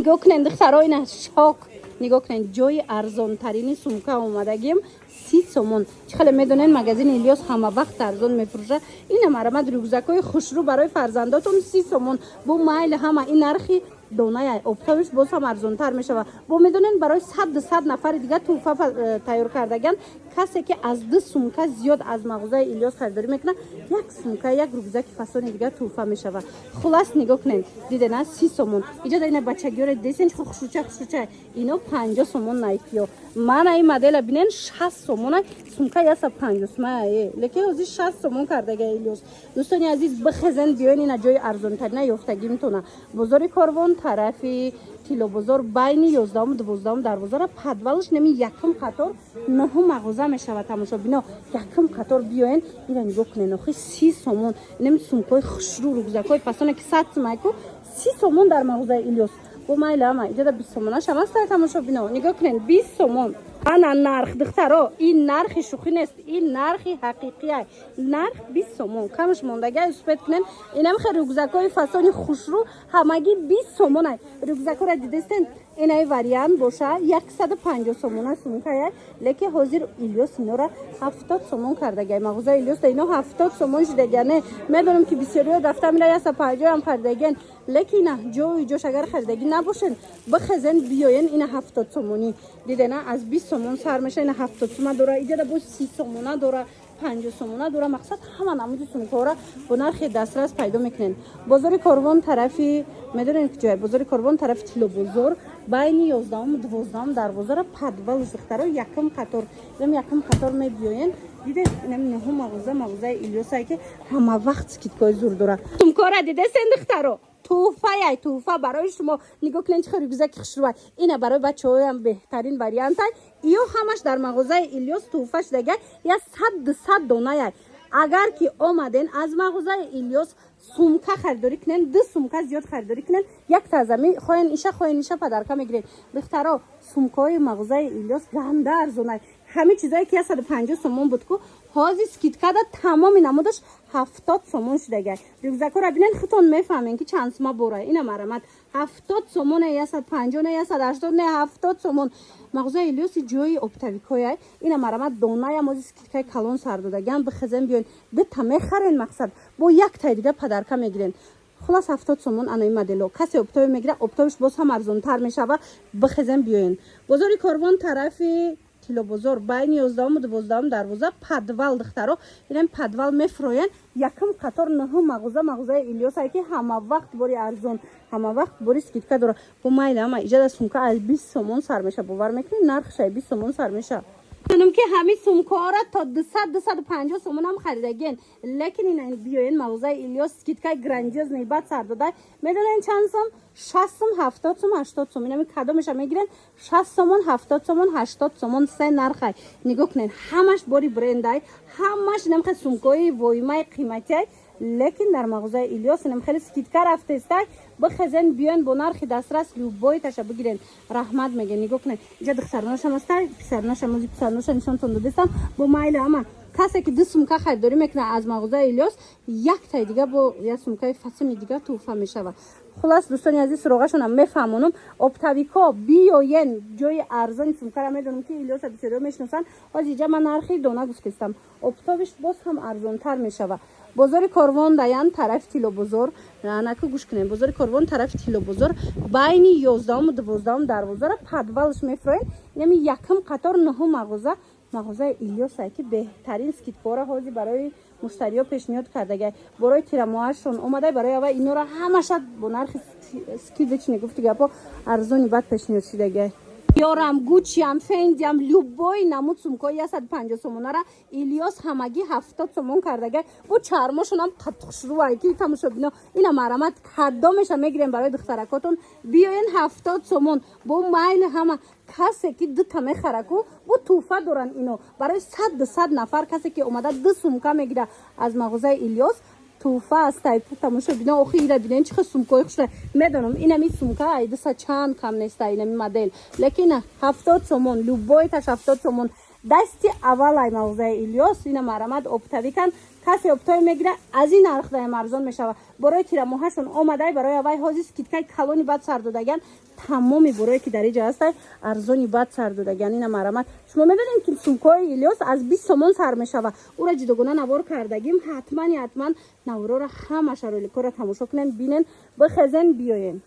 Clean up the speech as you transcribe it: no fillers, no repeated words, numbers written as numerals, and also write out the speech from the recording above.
Нигоҳ кунед, духтаро, ина шок. Нигоҳ кунед, ҷои арзонтарини сумка омадагим, 30 сомон. Чӣ хеле медонед, магазини Илёс ҳама вақт арзон мефурӯшад. Ина, марамат, рюкзакҳои хушрӯ барои фарзандотон 30 сомон. Бо майли ҳама, ин нархи доная, оптовиш боз ҳам арзонтар мешавад. Бо медонед, барои 100-200 нафари дигар тӯҳфа тайёр кардаган. Касе ки аз ду сумка зиёд аз мағозаи Илёс харидорӣ мекунад, як сумка, як рюкзаки фасони дигар тӯҳфа мешавад. Хулас, нигоҳ кунед, дидена, 30 сомон. Иҷода ина бачагиёре десен, хушрӯча, хушрӯча, ино 50 сомон найкиё. Мана ин модела бинен, 60 сомона сумка, 150 сума, лекин ҳозир 60 сомон кардага Илёс. Дӯстони азиз, бихезен, биёен, ина ҷои арзонтарина ёфтагимтона. Бозори Корвон, тарафи Тиллобозор, байни 11-уму 12-ум дарвозара, подвалш, неми якум қатор, нуҳум мағоза мешавад. Тамошобино, якум қатор биёен. Ира нигоҳ кунен, охи, 30 сомон. Инами сумкаҳои хушрӯ, рюкзакҳои фасоне, ки 100 сумайку, 30 сомон дар мағозаи Илёс. Бо майла ама, иҷода 20 сомонашам аста. Тамошобино, нигоҳ кунен, 20 сомон. Ана нарх, духтаро, ин нархи шӯхӣ нест, ин нархи ҳақиқия. Нарх 20 сомон, камаш мондага, успеть кунен. Инам хе рюкзакҳои фасони хушрӯ ҳамагӣ 20 сомонай. Рюкзакҳоро дидестен? Инаи вариант боша, 150 сомона сумкая, лекин ҳозир Илёс инора 70 сомон кардагай. Мағозаи Илёс да ино 70 сомон шидагия. Не, медонам, ки бисёриҳо дафта мира 150-ам харидаген, лекин ина ҷою ҷош агар харидагӣ набошен, бихезен, биёен. Ина 70 сомонӣ, дидена, аз 20 сомон сар меша, ина 70 сома дора, иҷада боз 30 сомона дора, 50 сомона дора. Мақсад, ҳама намуди сумкаҳоро бо нархи дастрас пайдо мекунед. Бозори Корвон, тарафи, медонед ки ҷой, бозори Корвон, тарафи Тиллобозор, байни 11-уму 12-ум дарвозара, подвал, духтаро, якум қатор, инам якум қатор мебиёен. Дидед, инам нуҳум мағоза, мағозаи Илёсае, ки ҳама вақт скидкаҳои зур дорад. Сумкаҳоро дидесен, духтаро? Тӯҳфаяй, тӯҳфа барои шумо. Нигоҳ кунед, чӣ рюкзаки хушрӯай. Ина барои бачаҳоям беҳтарин вариантай. Иё ҳамаш дар мағозаи Илёс тӯҳфа шудага, я 100-200 донаяй. Агар ки омаден, аз мағозаи Илёс сумка харидорӣ кунен, ду сумка зиёд харидорӣ кунен, як тазами хоҳен иша, хоҳен иша подарка мегиред. Духтаро, сумкаҳои мағозаи Илёс ганда арзонай. Ҳамин чизое ки 150 сомон буд ку, ҳозир скидкада тамоми намудаш 70 сомон шудагай. Рюкзакҳоро бинен, худтон мефаҳмем, ки чанд сума бора. Ина, марамат, 70 сомон, 150 не, 180 не, 70 сомон. Мағозаи Илёси ҷои оптовикҳояй. Ина, марамат, донаям ҳозир скидкаи калон сар додагиам. Бихезен, биёен, дута мехарен, мақсад, бо яктаи дига подарка мегирен. Хулас, 70 сомон анаи модело. Касе оптовӣ мегира, оптовиш боз ҳам арзонтар мешава. Бихезен, биёен. Бозори Корвон, тарафи Тиллобозор, байни 11-уму 12-ум дарвоза, подвал. Духтаро, инам подвал мефуроян, якум қатор, нуҳум мағоза, мағозаи Илёсае, ки ҳама вақт бори арзон, ҳама вақт бори скидка дора. Бо майла ама, иҷада сумка аз 20 сомон сар меша. Бовар мекунед, нархш ай 20 сомон сар меша. Медонам, ки ҳамин сумкаҳоро то 200, 250 сомон ҳам харидаген, лекин ина биёен, мағозаи Илёс скидкаи грандиозный бад сар дода. Медонен чанд сом? 60 сум, 70 сум, 80 сум. Инами кадомеша мегирен? 60 сомон, 70 сомон, 80 сомон, се нархай. Нигоҳ кунен, ҳамаш бори брендай, ҳамаш инам хел сумкаҳои воимаи қиматиай, лекин дар мағозаи Илёс инам хеле скидка рафтестай. Бихезен, биёен, бо нархи дастрас любой таша бигирен, раҳмат меген. Нигоҳ кунед, инҷа духтаронашам аста, писаронашам, ози писаронаша нишонтон додестам. Бо майла ама, касе ки ду сумка харидорӣ мекунад аз мағозаи Илёс, яктаи дига бо як сумкаи фасони дига тӯҳфа мешавад. Хулас, дӯстони азиз, суроғашонам мефаҳмонам. Оптовикҳо, биёен, ҷои арзони сумкара медонам, ки Илёса бисёриҳо мешиносанд. Ҳозир иҷа ман нархи дона гуфтестам, оптовиш боз ҳам арзонтар мешавад. Бозори Корвон даян, тарафи Тиллобозор. Наку, гӯш кунем, бозори Корвон, тарафи Тиллобозор, байни 11-уму 12-ум дарвозара, подвалш мефуроем, инами якум қатор, нуҳум мағоза, мағозаи Илёсае, ки беҳтарин скидкаҳоро ҳозир барои муштариҳо пешниҳод кардагай. Борои тирамоҳашон омадай, барои ава инора ҳамаша бо нархи скидочный, гуфти гапо, арзони бад пешниҳод шидагай. Ёрам, Гучиам, Фендиам, любой намуд сумкаҳои 150 сомонара Илёс ҳамагӣ 70 сомон кардагай. Бо чармошонам қатхушрӯай, ки тамошобино, ина, марамат, кадомеша мегирем барои духтаракотон? Биёен, 70 сомон. Бо майли ҳама, касе ки дута мехараку, бо тӯҳфа доранд ино барои 100-200 нафар. Касе ки омада ду сумка мегира аз мағозаи Илёс, тӯҳфа аст. Тамошобино, охи, ира бинен, чӣ хел сумкаҳои хушра. Медонам, инами сумка ай 200 чанд кам неста, инами модел, лекин 70 сомон, любойташ 70 сомон. Дасти аввал ай мағозаи Илёс. Ина, марҳамат, оптовикан. Касе оптовый мегира, аз ин нарх даем арзон мешава. Борои тирамоҳашон омадай, барои аввай ҳозир скидкаи калони бад сар додаган. Тамоми борое, ки дар иҷа ҳастай, арзони бад сар додаган. Ина, марҳамат. Шумо медонед, ки сумкаҳои Илёс аз 20 сомон сар мешава. Ура ҷудогона навор кардагим. Ҳатман, ҳатман наворора, ҳамаша, роликҳоро тамошо кунен, бинен, бихезен, биёен.